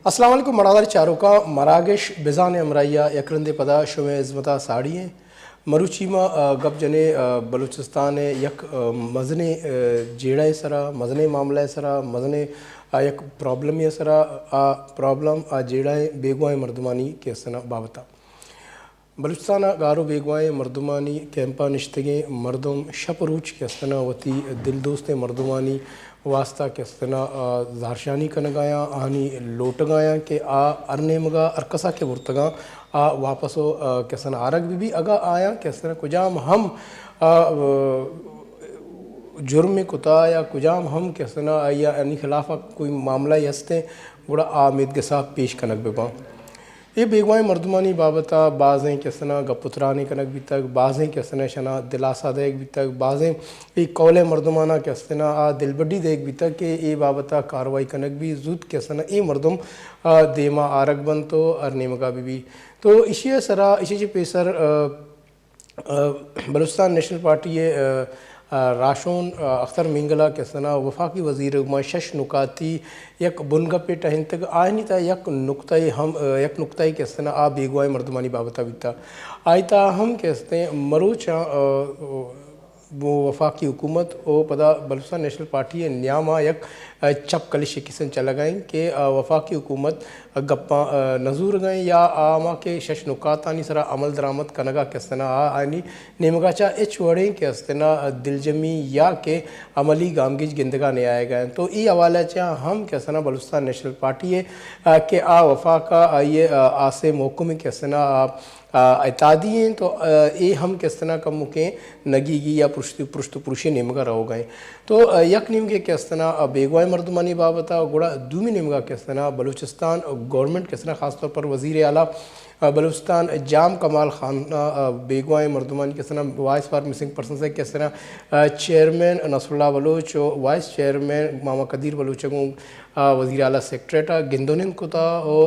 السلام علیکم مڑادار چاروکاں، مراگش بزان ءِ ہمراہی ءَ یک رندے پدا شمئے ہزمت ءَ ساڑی ایں۔ مروچی ما، آ، گپ جنیں، آ، بلوچستان ءِ یک، آ، مزنیں، آ، جیڑہ ءِ سرا، مزنیں معاملہ ءِ سرا، مزنیں، آ، یک پرابلمے ءِ سرا، آ پرابلم، آ جیڑہ ءِ بیگواہیں مردمانی کہ استنا بابت ءَ۔ بلوچستان ءَ گار ءُ بیگواہیں مردمانی کیمپ ءَ نشتگیں مردم شپ ءُ روچ کہ استنا وتی دل دوستیں مردمانی واستا کہ استنا، آ، زہرشانی کنگ ءَ آں، آہانی لوٹگ ءَ آں کہ آ ہر نیمگ ءَ ہر کس ءَ کہ برتگ آں، آ واپس ءُ، آ، کہ استنا آرگ بہ بی۔ اگاں آیاں کہ استنا کجام ہم، آ، جرمے کتا یا کجام ہم کہ استنا آئی ءَ آنی خلاف ءَ کوئی معاملہ ہستیں، گڑا آ امیدگس ءَ پیش کنگ بہ باں۔ اے بیگواہیں مردمانی بابت ءَ بازیں کہ استنا گپ ءُ ترانے کنگ بیتگ، بازیں کہ استنا اشانا دلاسا دئیگ بیتگ، بازیں اے کہول ءِ مردماناں کہ استنا آ دلبڈی دئیگ بیتگ کہ اے بابت ءَ کاروائی کنگ بی، زوت کہ استنا اے مردم، آ، دیما آرگ بنت ءُ ہر نیمگا بہ بی۔ تو ایشی ءِ سرا، ایشی چہ پیسر، آ، آ، بلوچستان نیشنل پارٹی ءِ، آ، آ، راہشون، آ، اختر مینگل ءَ کہ استنا وفاقی وزیر ءَ گوما شش نکاتی یک بنگپے ٹہینتگ، آہانی تہا یک نکتہ ہم، آ، یک نکتہ کہ استنا آ بیگواہیں مردمانی بابت ءَ بیتا۔ آئی تہا ہم کہ استیں مروچاں، آ، وفاقی حکومت ءُ پدا بلوچستان نیشنل پارٹی ءِ نیام ءَ یک، آ، چپ کلش قسم چلگ ءَ انت کہ، آ، وفاقی حکومت گپاں، آ، نہ زورگ ءَ انت یا آ ہما کہ شش نکاتانی سرا عمل درآمد کنگ ءَ کہ استنا آ آیانی نیمگ ءَ چہ ہچ وڑیں کہ استنا دلجمی یا کہ عملی گامگیج گندگ ءَ نیایگ ءَ انت۔ تو اے حوالہ ءَ چہ ہم کہ استنا بلوچستان نیشنل پارٹی ءِ، آ، کہ آ وفاق ءَ آئی ءِ، آ، آس ءِ محکمیں کہ استنا، آ، آ، اتحادی انت تو، آ، اے ہم کہ استنا کمکیں نگیگی یا پرشت، پرشت ءُ پروشی نیمگ ءَ روگ ءَ انت۔ تو، آ، یک نیمگے کہ استنا، آ، بیگواہیں مردمانی بابت ءَ، گڑا دومی نیمگ ءَ کہ استنا بلوچستان گورنمنٹ کہ استنا خاص طور پر وزیر اعلیٰ، آ، بلوچستان جام کمال خان، آ، آ، بیگواہیں مردمانی کہ استنا وائس فار مسنگ پرسنز ءِ کہ استنا، آ، چیئرمین نصر اللہ بلوچ ءُ وائس چیئرمین ماما قدیر بلوچ ءَ گوں آ، وزیر اعلیٰ سیکرٹریٹ ءَ گند ءُ نند کتا ءُ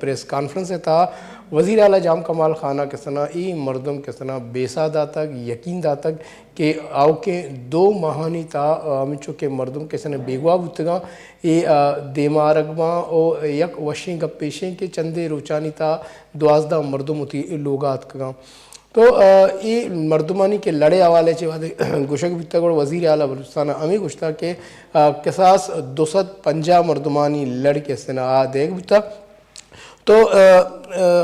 پریس کانفرنس ءِ تہا وزیر اعلیٰ جام کمال خان ءَ کہ استنا اے مردم کہ استنا بیسہ داتگ، یقین داتگ کہ آؤکیں دو ماہانی تہا، آ، ہمینچو کہ مردم کہ استنا بیگواہ بوتگاں، اے، آ، دیما آرگ باں ءُ یک وشیں گپ ایشیں کہ چندے روچانی تہا دوازدہ مردم وتی لوگ ءَ اتکگاں۔ تو، آ، اے مردمانی کہ لڑ ءِ حوالہ ءَ چہ وہدے گوشگ بیتگ، گڑا وزیر اعلیٰ بلوچستان ءَ ہمے گوشتگ کہ، آ، کساس دو سد پنجاہ مردمانی لڑ کہ استنا آ دئیگ بوتگ۔ تو، آ، آ،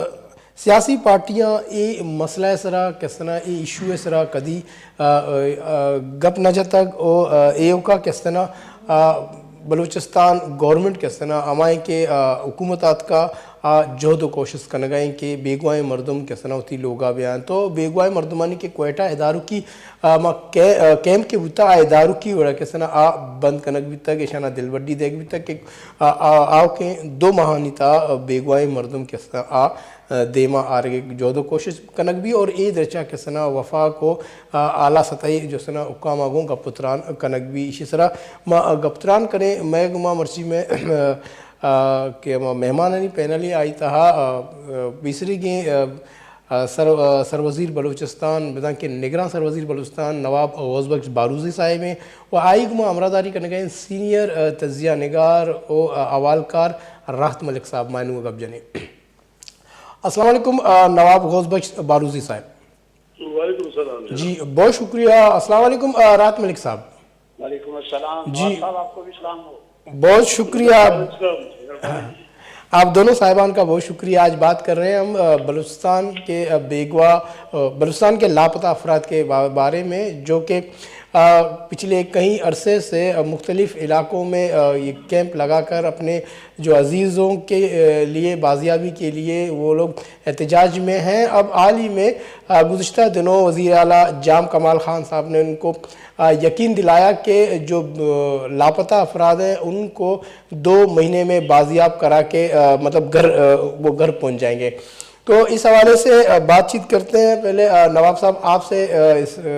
سیاسی پارٹیاں اے مسئلہ ءِ سرا کہ استنا اے ایشو ءِ سرا کدی، آ، آ، آ، گپ نہ جتگ ءُ، آ، ایوکا کہ استنا، آ، بلوچستان گورنمنٹ کہ استنا ہمائیں کہ، آ، حکومت آتکا، آ جہد ءُ کوشست کنگ ءَ انت کہ بیگواہیں مردم کہ استنا وتی لوگ ءَ بیاینت۔ تو بیگواہیں مردمانی کہ کوئٹہ ادارکی، آ، ما کئے-، آ، کیمپ کہ بوتا، آ ادارکی وڑا کہ استنا آ بند کنگ بیتگ، ایشانا دلبڈی دیگ بیتگ کہ آ، آ، آؤکیں دو ماہانی تہا بیگواہیں مردم کہ استنا آ، آ، دیما آرگ ءِ جہد ءُ کوشست کنگ بی اور اے درچا کہ استنا وفاق ءُ، آ، اعلیٰ سطحی جو استنا حکام ءَ گوں گپ ءُ تران کنگ بی۔ ایشی سرا ما گپ ءُ تران کنیں، مئے گوما مرچی مئے، آ، کہ ہما مہمانانی پینلے آئی تہا، آ، آ، پیسریگیں، آ، آ، سر-، آ، سروزیر بلوچستان، بزاں کہ نگراں سروزیر بلوچستان نواب غوث بخش باروزی صاحب ایں ءُ آئی گوما ہمراہداری کنگ ءَ ایں سینئر، آ، تجزیہ نگار ءُ، آ، احوالکار راحت ملک صاحب۔ ما انوں گپ جنیں۔ السلام علیکم، آ، نواب غوث بخش باروزی صاحب۔ وعلیکم السلام جناب۔ جی، بہت شکریہ۔ السلام علیکم، آ، راحت ملک صاحب۔ وعلیکم السلام۔ جی۔ نواب صاحب، آپ کو بھی سلام ہو۔ بہت شکریہ۔ وعلیکم السلام۔ آپ دونوں صاحبان کا بہت شکریہ۔ آج بات کر رہے ہیں ہم، آ، بلوچستان کے، آ، بیگواہ، آ، بلوچستان کے لاپتہ افراد کے با-، بارے میں، جو کہ، آ، پچھلے کئی عرصے سے، آ، مختلف علاقوں میں، آ، یہ کیمپ لگا کر اپنے جو عزیزوں کے، آ، لیے بازیابی کے لیے وہ لوگ احتجاج میں ہیں۔ اب حال ہی میں، آ، گزشتہ دنوں وزیر اعلیٰ جام کمال خان صاحب نے ان کو، آ، یقین دلایا کہ جو، آ، لاپتہ افراد ہیں، ان کو دو مہینے میں بازیاب کرا کے، آ، مطلب گھر، آ، وہ گھر پہنچ جائیں گے۔ تو اس حوالے سے، آ، بات چیت کرتے ہیں۔ پہلے، آ، نواب صاحب، آپ سے، آ، اس، آ،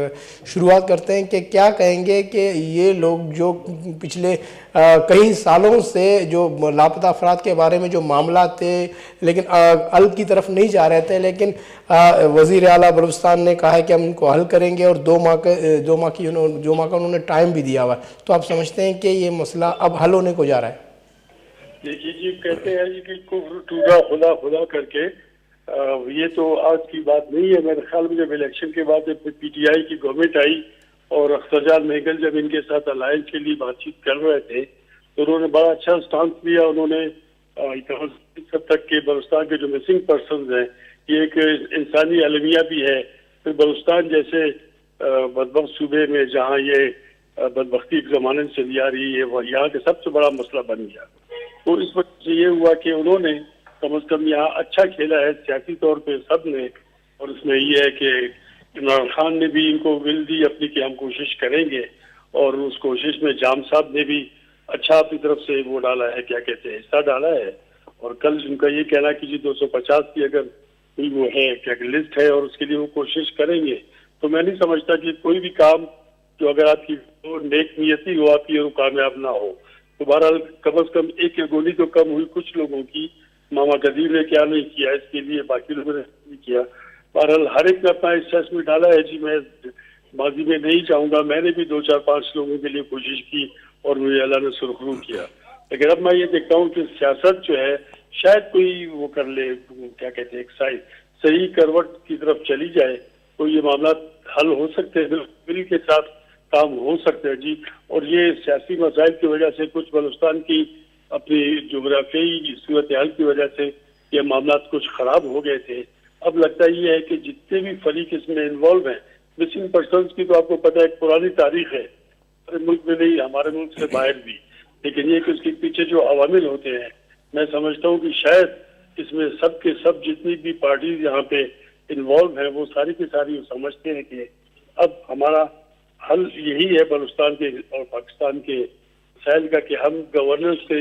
شروعات کرتے ہیں کہ کیا کہیں گے کہ یہ لوگ جو پچھلے، آ، کئی سالوں سے جو لاپتہ افراد کے بارے میں جو معاملات تھے، لیکن، آ، حل کی طرف نہیں جا رہے تھے، لیکن، آ، وزیر اعلیٰ بلوچستان نے کہا ہے کہ ہم ان کو حل کریں گے اور دو ماہ کے، دو ماہ کی انہوں-، دو ماہ کا انہوں نے ٹائم بھی دیا ہوا ہے۔ تو آپ سمجھتے ہیں کہ یہ مسئلہ اب حل ہونے کو جا رہا ہے؟ دیکھیے جی، کہتے ہیں جی کہ کفر ٹوٹا خدا خدا کر کے۔ آ، یہ تو آج کی بات نہیں ہے۔ میرے ख्याल में जब इलेक्शन के बाद जब पीटीआई की गवर्नमेंट आई और अख्तर जान मेंगल जब इनके साथ अलायंस के लिए बातचीत कर रहे थे, तो उन्होंने बड़ा अच्छा स्टांस लिया। उन्होंने, आ, इस हद तक के बलूचिस्तान के जो मिसिंग पर्सन हैं, ये एक इंसानी अलमिया भी है। फिर बलूचिस्तान जैसे, आ, बदबख्त सूबे में, जहाँ ये, आ, बदबख्ती एक जमाने से चली आ रही है, वो यहाँ के सबसे बड़ा मसला बन गया। तो इस वजह से ये हुआ कि उन्होंने कम से कम यहाँ अच्छा खेला है सियासी तौर पे सब ने। और इसमें ये है कि इमरान खान ने भी इनको विल दी अपनी कि हम कोशिश करेंगे, और उस कोशिश में जाम साहब ने भी अच्छा अपनी तरफ से वो डाला है, क्या कहते हैं, हिस्सा डाला है। और कल उनका ये कहना कि जी दो सौ पचास की अगर कोई वो है, क्या लिस्ट है, और उसके लिए वो कोशिश करेंगे, तो मैं नहीं समझता कि कोई भी काम जो अगर आपकी वो नेक नियति हो आपकी और वो कामयाब ना हो, तो बहरहाल कम से कम एक या गोली तो कम हुई कुछ लोगों की। मामा कदीर ने क्या नहीं किया इसके लिए, बाकी लोगों ने नहीं किया। बहरहाल हर एक ने अपना हिस्सा इसमें डाला है जी। मैं माजी में नहीं जाऊंगा, मैंने भी दो चार पांच लोगों के लिए कोशिश की और मुझे अल्लाह ने सुरखरू किया। लेकिन अब मैं ये देखता हूँ कि सियासत जो है शायद कोई वो कर ले, क्या कहते हैं, एक साइड सही करवट की तरफ चली जाए, तो ये मामला हल हो सकते हैं, बिल के साथ काम हो सकते हैं जी। और ये सियासी मसाइल की वजह से, कुछ बलूचिस्तान की अपनी जोग्राफियाई सूरत हाल की वजह से ये मामला कुछ खराब हो गए थे। अब लगता ये है कि जितने भी फरीक इसमें इन्वॉल्व हैं, मिसिंग पर्सन्स की तो आपको पता है एक पुरानी तारीख है, हमारे मुल्क में नहीं, हमारे मुल्क से बाहर भी। लेकिन ये कि उसके पीछे जो अवामिल होते हैं, मैं समझता हूँ कि शायद इसमें सब के सब जितनी भी पार्टीज यहाँ पे इन्वॉल्व हैं, वो सारी की सारी समझते हैं कि अब हमारा हल यही है बलूचिस्तान के और पाकिस्तान के मसाइल का कि हम गवर्नेंस के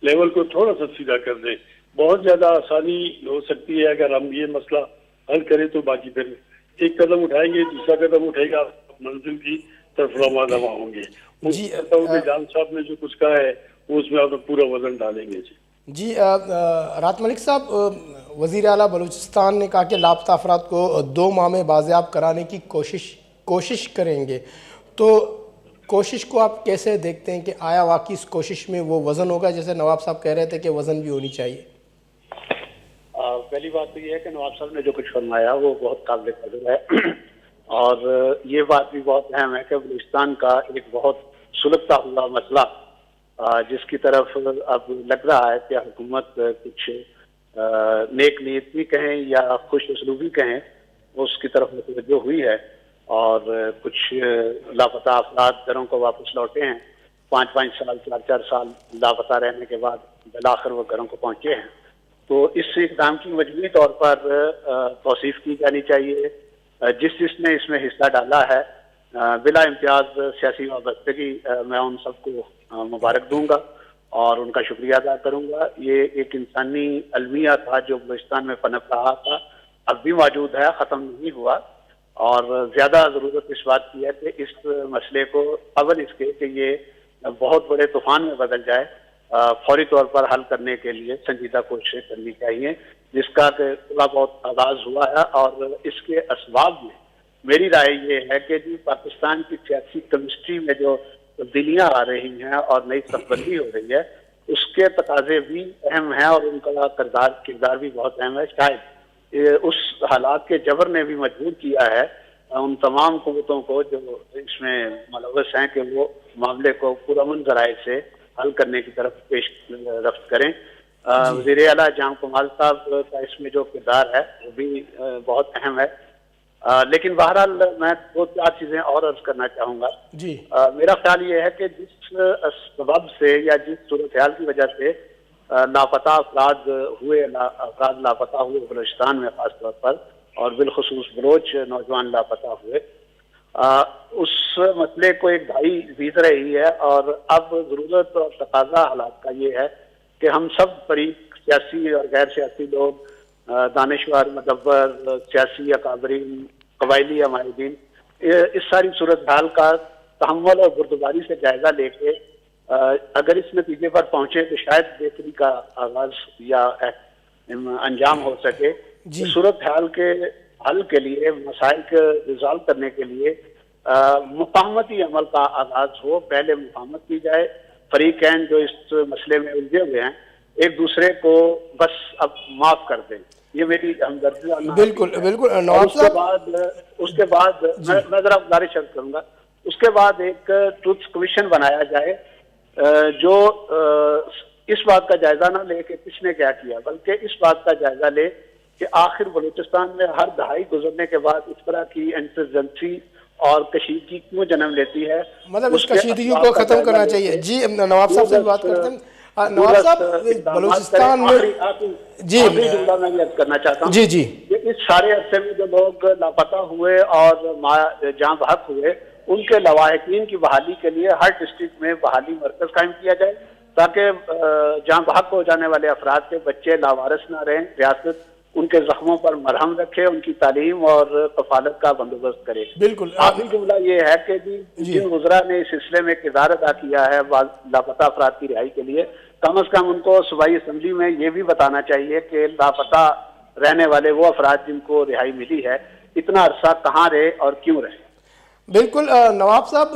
लेवल को थोड़ा सा सीधा कर दें। बहुत ज्यादा आसानी हो सकती है अगर हम ये मसला हल करें, तो बाकी फिर एक कदम उठाएंगे, दूसरा कदम उठेगा, मंजिल की तरफ रवाना होंगे। उस जी, नेताओं ने, अ, जान साहब ने जो कुछ कहा है, वो उसमें आप पूरा वजन डालेंगे जी। जी, अ, अ, राहत मलिक साहब, अ, वजीर आला बलूचिस्तान ने कहा कि लापता अफराद को दो माह में बाजियाब कराने की कोशिश, कोशिश करेंगे। तो कोशिश को आप कैसे देखते हैं कि आया वाकई इस कोशिश में वो वजन होगा, जैसे नवाब साहब कह रहे थे कि वजन भी होनी चाहिए? अ, पहली बात तो ये है कि नवाब साहब ने जो कुछ फरमाया, वो बहुत काबिल कदर है। और ये बात भी बहुत अहम है कि बलूचिस्तान का एक बहुत सुलगता हुआ मसला, अ, जिसकी तरफ अब लग रहा है कि हुकूमत कुछ, अ, नेक नीयत भी कहें या खुश उसलूबी कहें, उसकी तरफ मुतवज्जो हुई है। और कुछ लापता अफराद घरों को वापस लौटे हैं। पाँच पाँच साल, चार चार साल लापता रहने के बाद बिलाखिर वो घरों को पहुंचे हैं। तो इस इकदाम की मजमूई तौर पर, अ, तौसीफ की जानी चाहिए। अ, जिस जिसने इसमें हिस्सा डाला है, अ, बिला इम्तियाज सियासी वाबस्तगी, अ, मैं उन सबको, अ, मुबारक दूंगा और उनका शुक्रिया अदा करूंगा। ये एक इंसानी अलमिया था जो बलूचिस्तान में पनप रहा था, अब भी मौजूद है, ख़त्म नहीं हुआ। और ज़्यादा ज़रूरत इस बात की है कि इस मसले को, अव्वल इसके कि ये बहुत बड़े तूफान में बदल जाए, अ, फौरी तौर पर हल करने के लिए संजीदा कोशिशें करनी चाहिए, जिसका कि थोड़ा बहुत आगाज़ हुआ है। और इसके असबाब में मेरी राय ये है कि जी, पाकिस्तान की सियासी केमिस्ट्री में जो तब्दीलियां आ रही हैं और नई तकबंदी हो रही है, उसके तकाजे भी अहम हैं और उनका किरदार, किरदार भी बहुत अहम है। शायद ये उस हालात के जबर ने भी मजबूर किया है, अ, उन तमाम कुव्वतों को जो इसमें मुलव्वस हैं कि वो मामले को पुरअमन जराये से हल करने की तरफ पेश रफ्त करें। अ, जी। वज़ीर आला जाम कमाल साहब का इसमें जो किरदार है, वो भी, अ, बहुत अहम है। अ, लेकिन बहरहाल, मैं दो चार चीजें और अर्ज करना चाहूंगा। जी। अ, मेरा ख्याल ये है कि जिस, अ, सबब से या जिस सूरत हाल की वजह से, अ, लापता अफराद हुए, ला-, अफराद लापता हुए बलूचिस्तान में खास तौर पर, और बिलखसूस बलोच नौजवान लापता हुए, अ, उस मसले को एक घाई बीत रही है और अब जरूरत और तकाजा हालात का ये है कि हम सब फरीक, सियासी और गैर सियासी लोग, अ, दानश्वर, मुदब्बर, अ, सियासी अकाबरीन, कबायली हमायदीन, ये, इस सारी सूरत हाल का तहम्मुल और बुर्दबारी से जायजा लेके, अ, अगर इस नतीजे पर पहुंचे तो शायद बेहतरी का आगाज या, अ, अंजाम हो सके। जी। सूरत हाल के हल के लिए, मसाइल के रिजॉल्व करने के लिए, अ, मुफाहमती अमल का आगाज हो, पहले मुफाहमत की जाए, फरीकैन जो इस मसले में उलझे हुए हैं, ایک دوسرے کو بس اب معاف کر دیں۔ یہ میری ہمدردی والا بالکل، ہے۔ بالکل، اور نواب اس کے صاحب۔ بعد، اس کے بعد جی۔ میں، میں ذرا گزارش عرض کروں گا، اس کے بعد ایک ٹروتھ کمیشن بنایا جائے، آ، جو، آ، اس بات کا جائزہ نہ لے کہ کس نے کیا کیا، بلکہ اس بات کا جائزہ لے کہ آخر بلوچستان میں ہر دہائی گزرنے کے بعد اس طرح کی انسرجنسی اور کشیدگی کیوں جنم لیتی ہے، مطلب، اس اس کے کشیدگیوں کو اثرات کا ختم جائزہ کرنا لے چاہیے۔ کے جی، ہم نواب صاحب سے بھی بات کرتے ہیں۔ آ، نواب صاحب، اقدامات کریں۔ بلوچستان میں آخری، آخری، جی۔ آخری جملہ میں یہ عرض کرنا چاہتا ہوں جی، جی۔ کہ اس سارے عرصے میں جو لوگ لاپتہ ہوئے اور ما-، جاں بحق ہوئے، ان کے لواحقین کی بحالی کے لیے ہر ڈسٹرکٹ میں بحالی مرکز قائم کیا جائے، تاکہ، آ، جاں بحق ہو جانے والے افراد کے بچے لاوارث نہ رہیں، ریاست ان کے زخموں پر مرہم رکھے، ان کی تعلیم اور کفالت کا بندوبست کرے۔ بالکل۔ آخری جملہ یہ ہے کہ جی، جی۔ جن وزراء نے اس سلسلے میں کردار ادا کیا ہے، وا-، لاپتہ افراد کی رہائی کے لیے، کم از کم ان کو صوبائی اسمبلی میں یہ بھی بتانا چاہیے کہ لاپتہ رہنے والے وہ افراد جن کو رہائی ملی ہے، اتنا عرصہ کہاں رہے اور کیوں رہے؟ بالکل، آ، نواب صاحب،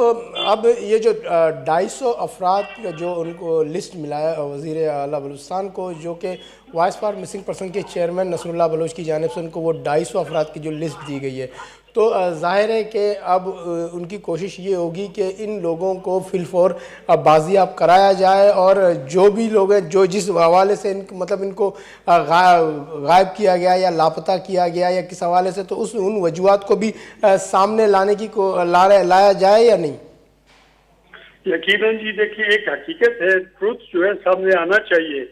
اب یہ جو، آ، ڈھائی سو افراد کا جو ان کو لسٹ ملا ہے، آ، وزیر اعلیٰ بلوچستان کو، جو کہ وائس فار مسنگ پرسن کے چیئرمین نصر اللہ بلوچ کی جانب سے ان کو وہ ڈھائی سو افراد کی جو لسٹ دی گئی ہے، تو، آ، ظاہر ہے کہ اب، آ، ان کی کوشش یہ ہوگی کہ ان لوگوں کو فی الفور، آ، بازیاب کرایا جائے اور جو بھی لوگ ہیں، جو جس حوالے سے ان، مطلب، ان کو آ، غا-، غائب کیا گیا یا لاپتہ کیا گیا یا کس حوالے سے، تو اس، ان وجوہات کو بھی، آ، سامنے لانے کی کو-، لا-، لایا جائے یا نہیں؟ یقیناً جی، دیکھیے، ایک حقیقت ہے، ٹروتھ جو ہے سامنے آنا چاہیے۔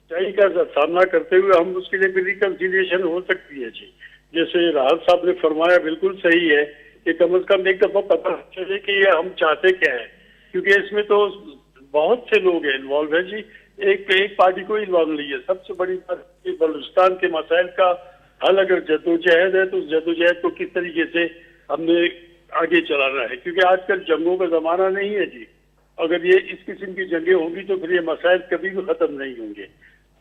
سچائی کا سامنا کرتے ہوئے ہم اس کے لیے بھی ریکنسیلیشن ہو سکتی ہے جی۔ جیسے راحت صاحب نے فرمایا، بالکل صحیح ہے کہ کم از کم ایک دفعہ پتہ چلے کہ یہ ہم چاہتے کیا ہے، کیونکہ اس میں تو بہت سے لوگ ہیں انوالو ہیں جی، ایک، ایک پارٹی کو انوالو نہیں ہے۔ سب سے بڑی بات کہ بلوچستان کے مسائل کا حل اگر جدوجہد ہے تو اس جدوجہد کو کس طریقے سے ہم نے آگے چلانا ہے، کیونکہ آج کل جنگوں کا زمانہ نہیں ہے جی۔ اگر یہ اس قسم کی جنگیں ہوں گی تو پھر یہ مسائل کبھی بھی ختم نہیں ہوں گے۔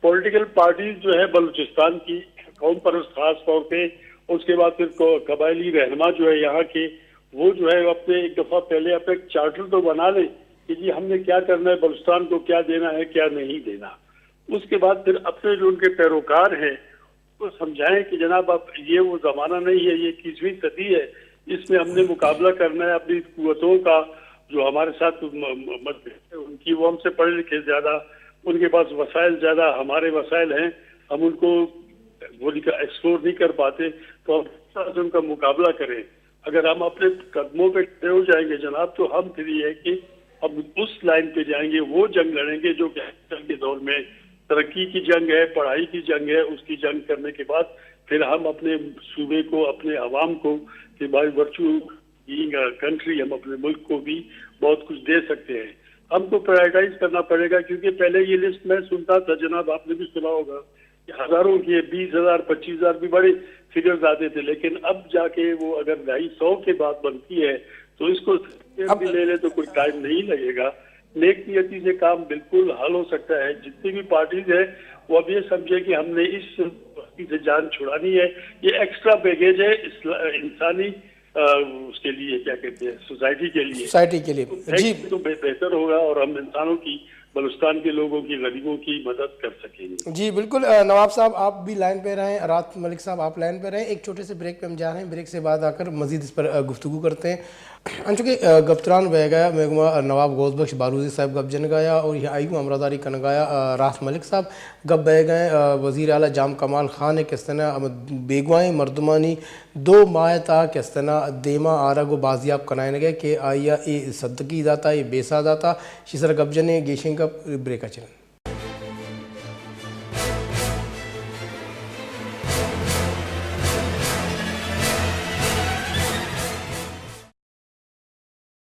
پولیٹیکل پارٹیز جو ہے بلوچستان کی، قوم پرست خاص طور پہ، اس کے بعد پھر کو-، قبائلی رہنما جو ہے یہاں کے، وہ جو ہے اپنے ایک دفعہ پہلے اپنا ایک چارٹر تو بنا لیں کہ جی ہم نے کیا کرنا ہے، بلوچستان کو کیا دینا ہے، کیا نہیں دینا۔ اس کے بعد پھر اپنے جو ان کے پیروکار ہیں، کو سمجھائیں کہ جناب، اب یہ وہ زمانہ نہیں ہے، یہ اکیسویں صدی ہے، اس میں ہم نے مقابلہ کرنا ہے اپنی قوتوں کا، جو ہمارے ساتھ م-، م-، مت-، ان کی، وہ ہم سے پڑھے لکھے زیادہ، ان کے پاس وسائل زیادہ، ہمارے وسائل ہیں، ہم ان کو وہ نہیں کر، ایکسپلور نہیں کر پاتے، تو ہم اس طرح سے ان کا مقابلہ کریں۔ اگر ہم اپنے قدموں پہ کھڑے ہو جائیں گے جناب، تو ہم پھر یہ ہے کہ ہم اس لائن پہ جائیں گے، وہ جنگ لڑیں گے جو کہ آج کل کے دور میں ترقی کی جنگ ہے، پڑھائی کی جنگ ہے۔ اس کی جنگ کرنے کے بعد پھر ہم اپنے صوبے کو، اپنے عوام کو، کہ by virtue being a country, ہم اپنے ملک کو بھی بہت کچھ دے سکتے ہیں۔ ہم کو پرائیورٹائز کرنا پڑے گا، کیونکہ پہلے یہ لسٹ میں سنتا تھا جناب، آپ نے بھی سنا ہوگا، ہزاروں کی، بیس ہزار، پچیس ہزار بھی بڑے فگرز آتے تھے، لیکن اب جا کے وہ اگر ڈھائی سو کے بعد بنتی ہے تو اس کو اب بھی لے لے تو کوئی ٹائم نہیں لگے گا۔ نیک نیتی سے کام بالکل حل ہو سکتا ہے۔ جتنی بھی پارٹیز ہیں، وہ اب یہ سمجھے کہ ہم نے اس ہستی سے جان چھڑانی ہے۔ یہ ایکسٹرا بیگیج ہے، اس، انسانی، آ، اس کے لیے، کیا کہتے ہیں، سوسائٹی کے لیے۔ سوسائٹی کے لیے۔ تو جی۔ تو بہ-، بہتر ہوگا اور ہم انسانوں کی، بلوچستان کے لوگوں کی، غریبوں کی مدد کر سکیں گے۔ جی، بالکل۔ آ، نواب صاحب، آپ بھی لائن پہ رہیں، راحت ملک صاحب، آپ لائن پہ رہیں، ایک چھوٹے سے بریک پہ ہم جا رہے ہیں، بریک سے بعد آ کر مزید اس پر، آ، گفتگو کرتے ہیں۔ انچو کہ، آ، گپ تران بہ گیا، مئے گوما نواب غوث بخش باروزی صاحب گپ جنگایا اور یہ آئی گوں ہمراہداری کنگایا، آ، راحت ملک صاحب۔ گپ بہ گئے، آ، وزیر اعلیٰ جام کمال خان ءِ کہ استنا ہم بیگواہیں مردمانی دو ماہ ءِ تہا کہ استنا دیما آرگ و بازیاب کنائینگ ءِ کہ آئی ءَ اے صدقی داتا، اے بیسہ داتا، شی سر گپ جنے، گیشیں گپ بریک ءَ چہ۔